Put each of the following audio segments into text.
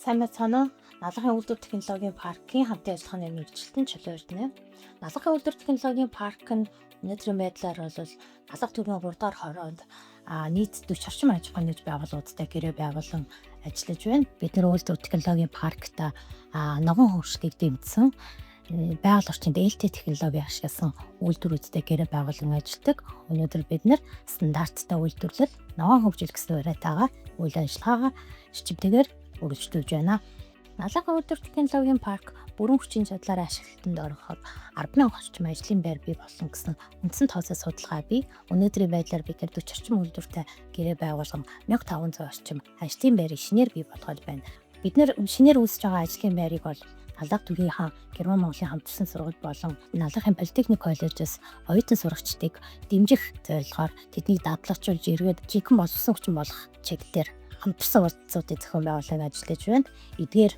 Сайн байцгаана уу? Налахын үйлдвэр технологийн паркийн хамтын ажиллагааны мэргэжилтэн Чулуу Эрдэнэ. Налахын үйлдвэр технологийн парк нь өнөөдрийн байдлаар бол Налах төвийн 3 дахь хороонд нийт 40 орчим аж ахуйн нэгж байгууллагуудтай гэрээ байгуулан ажиллаж байна. Бид нар үйлдвэр технологийн паркта ногоон хөгжлийг дэмжсэн байгаль орчинд ээлтэй технологи ашигласан үйлдвэрүүдтэй гэрээ байгуулан ажилладаг. Өнөөдөр бид нар стандарттай үйлдвэрлэл, ногоон хөгжил гэсэн уриатайгаар үйл ажиллагаагаа эрчимтэйгээр үргэлжлүүлж байна. Налахын үйлдвэр технологийн парк бүрэн хүчийн чадлаараа ашиглалтанд ороход 10,000 орчим ажлын байр бий болно гэсэн үндсэн тооцоо судалгаа бий. Өнөөдрийн байдлаар бид нар 40 орчим үйлдвэртэй гэрээ байгуулсан 1500 орчим ажлын байрыг шинээр бий болгоод байна. Бид нар шинээр үүсэж байгаа ажлын байрыг бол Налах төвийнхаа Герман Монголын хамтарсан сургууль болон Налахын политехник коллежоос оюутан сурагчдыг дэмжих зорилгоор тэднийг дадлагжуулж эргээд жинхэнэ боловсон хүчин болох чиглэлээр хамтарсан уулзалтуудыг зохион байгуулан ажиллаж байна. Эдгээр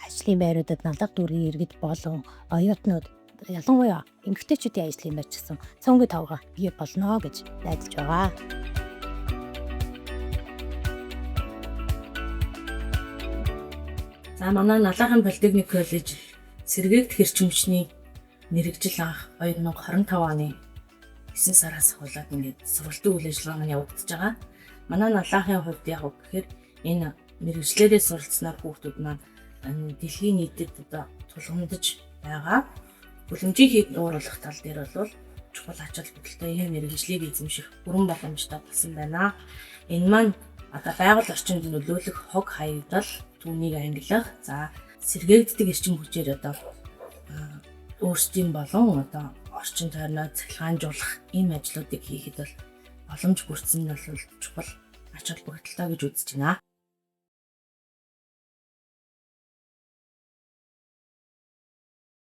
ажлын байруудад Налах дүүргийн иргэд болон оюутнууд, ялангуяа эмэгтэйчүүдийн ажлын байр ч гэсэн цөөнгүй тавга бий болно гэж найдаж байгаа. За, манай Налахын политехник коллеж сэргээгдэх эрчим хүчний мэргэжил анх 2025 оны 9 сараас ахуулаад ингээд сургалтын үйл ажиллагаа маань явагдаж байгаа. Манай Налахын хувьд яг гэхээр энэ мэргэжлээрээ суралцсанаар хүүхдүүд маань дэлхийн нийтэд одоо тулгамдж байгаа бүлэмжийн хийд нууруулах тал дээр бол чухал ач холбогдолтой ийм мэргэжлийг эзэмших бүрэн боломжтой болсон байна. Энэ маань одоо байгаль орчинд нөлөөлөх хог хаягдал, түүнийг ангилах, за сэргээгддэг эрчим хүчээр одоо өөрсдийн болон одоо орчин тойрноо цахилгаанжуулах ийм ажлуудыг хийхэд бол боломж бүрдсэн нь бол чухал ач холбогдолтой гэж үзэж байна.